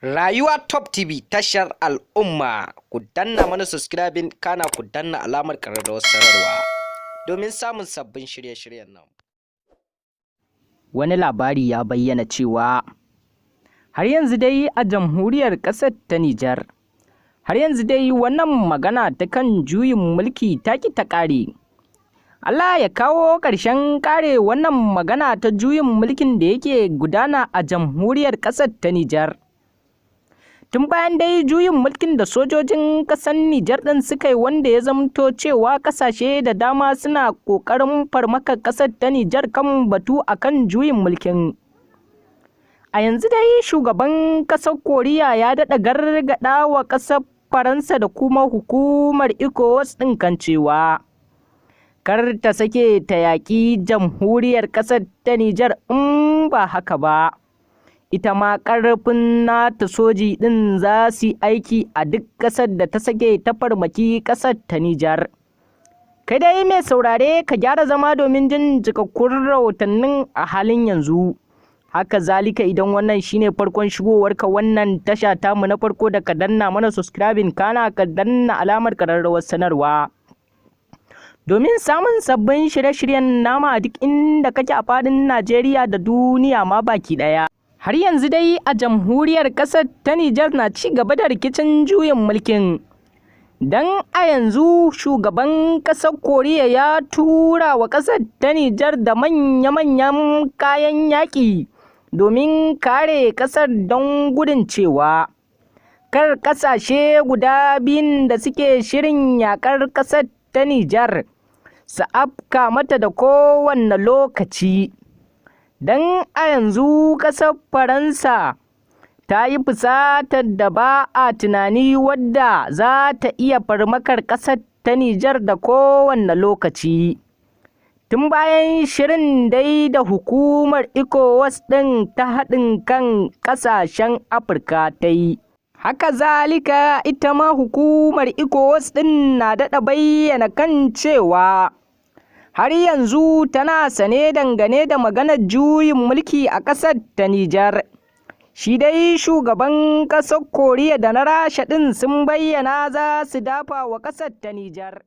Rayuwa Top TV, tashar al'umma. Ku danna mana subscribing, kana ku danna alamar ƙararrawar sanarwa domin samun sabbin shirye-shiryen nan. Wani labari ya bayyana cewa har yanzu dai a jamhuriyar ƙasar ta Nijar, har yanzu dai wannan magana ta kan juyin mulki ta ƙi ta ƙare. Allah ya kawo ƙarshen ƙare wannan magana ta juyin mulkin da yake gudana a jamhuriyar ƙasar ta Nijar. Tun bayan dai juyin mulkin da sojojin ƙasar Nijar ɗin suka yi, wanda ya zamto cewa ƙasashe da dama suna ƙoƙarin farmakar ƙasar ta Nijar kan batu akan juyin mulkin. A yanzu dai shugaban ƙasar Koriya ya daɗa gargaɗa wa ƙasar Faransa da kuma hukumar ECOWAS ɗin kan cewa kar ta sake ta yaƙi jamhuriyar ƙasar ta Nijar, in ba haka ba, ita ma ƙarfin nata soji ɗin za su yi aiki a duk ƙasar da ta sake ta farmaki ƙasar ta Nijar. Kai dai mai saurare, ka gyara zama domin jin cikakkun rahotannin a halin yanzu. Haka zalika, idan wannan shine farkon shigowarka wannan tasha tamu na farko, da ka danna mana subscribing, kana ka danna alamar ƙararrawar sanarwa domin samun sabbin shirye-shiryen nama a duk inda kake a faɗin Najeriya da duniya ma baki ɗaya. Har yanzu dai a jamhuriyar ƙasar ta Nijar na ci gaba da rikicin juyin mulkin. Don a yanzu shugaban ƙasar Koriya ya tura wa ƙasar ta Nijar da manya-manyan kayan yaƙi domin kare ƙasar, don gudun cewa kar ƙasashe guda biyun da suke shirin yaƙar ƙasar ta Nijar su afka mata da kowanne lokaci. Don a yanzu ƙasar Faransa ta yi fusatar da ba a tunani, wadda za ta iya farmakar ƙasar ta Nijar da kowanne lokaci. Tun bayan shirin dai da hukumar ECOWAS ɗin ta haɗin kan ƙasashen Afirka ta yi. Haka zalika, ita ma hukumar ECOWAS ɗin na daɗa bayyana kan cewa har yanzu tana sane dangane da maganar juyin mulki a ƙasar ta Nijar. Shi dai shugaban ƙasar Koriya da na Rasha ɗin sun bayyana za su dafa wa ƙasar ta Nijar.